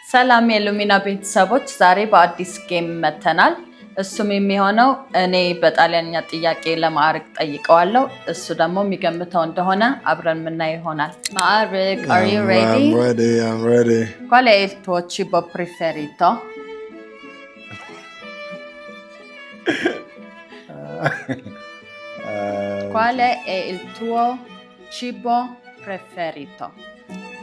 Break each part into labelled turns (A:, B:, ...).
A: ሰላም የሉሚና ቤተሰቦች፣ ዛሬ በአዲስ game መተናል። እሱም የሚሆነው እኔ በጣሊያንኛ ጥያቄ ለማዕርግ ጠይቀዋለሁ። እሱ ደግሞ የሚገምተው እንደሆነ አብረን የምናየው ይሆናል። ማዕርግ፣ are you ready?
B: I'm ready, I'm ready.
A: Qual è il tuo cibo preferito? Qual è il tuo cibo preferito?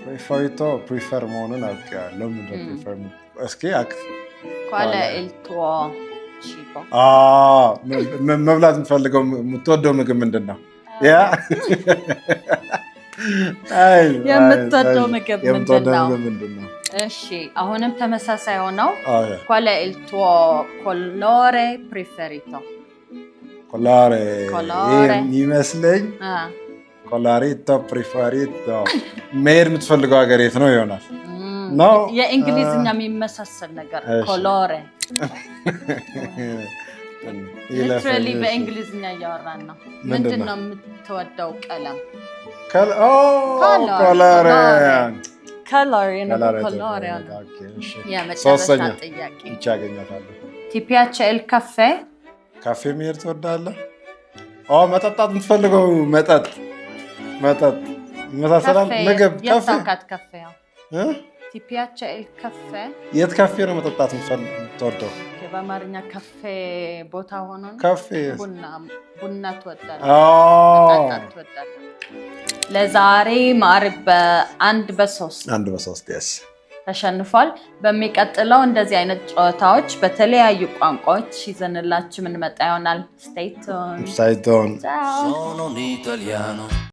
B: Preferito, prefer መሆኑን አውቄዋለሁ። ምንድን ነው prefer? እስኪ
A: Qual è il tuo cibo?
B: መብላት የምትፈልገው፣ የምትወደው ምግብ ምንድን ነው? Yeah.
A: የምትወደው ምግብ ምንድን
B: የምትወደው
A: ነው?
B: ምግብ ምንድን ነው?
A: እሺ፣ አሁንም ተመሳሳይ ሆነው
B: Okay.
A: Qual è il tuo colore preferito?
B: Colore.
A: Colore.
B: የሚመስለኝ colorito preferito መሄድ የምትፈልገው ሀገር የት ነው ይሆናል ነው።
A: የእንግሊዝኛ የሚመሳሰል ነገር።
B: እሺ።
A: Colore.
B: ይለፈኝ፣
A: Literally
B: እሺ።
A: በእንግሊዝኛ እያወራን ነው።
B: ምንድን
A: ምንድን
B: ነው?
A: ነው የምትወደው ቀለም?
B: Color.
A: Color.
B: Colore.
A: Color. Colore.
B: Okay፣ እሺ።
A: የመጨረሻ
B: ሶስተኛ
A: ጥያቄ።
B: ይቺ አገኛታለሁ።
A: Ti piace il caffè?
B: ካፌ መሄድ ትወዳለህ? ኦ፣ መጠጣት የምትፈልገው መጠጥ ይመሳሰላል። ምግብ
A: የት
B: ካፌ
A: ታውቃት ካፌ?
B: እ?
A: Ti piace il caffè?
B: የት ካፌ ነው መጠጣት የምትወደው?
A: Okay፣ በአማርኛ ካፌ ቦታ ሆኖ ነው።
B: ካፌ።
A: ቡና ትወዳለህ?
B: ኦ።
A: መጠጣት ትወዳለህ? ለዛሬ ማዕረግ በ1-3
B: 1-3፣ yes.
A: ተሸንፏል። በሚቀጥለው እንደዚህ አይነት ጨዋታዎች በተለያዩ ቋንቋዎች ይዘንላችሁ የምንመጣ ይሆናል። Stay tuned.
B: Stay tuned.
A: ቻው።
C: Sono un italiano.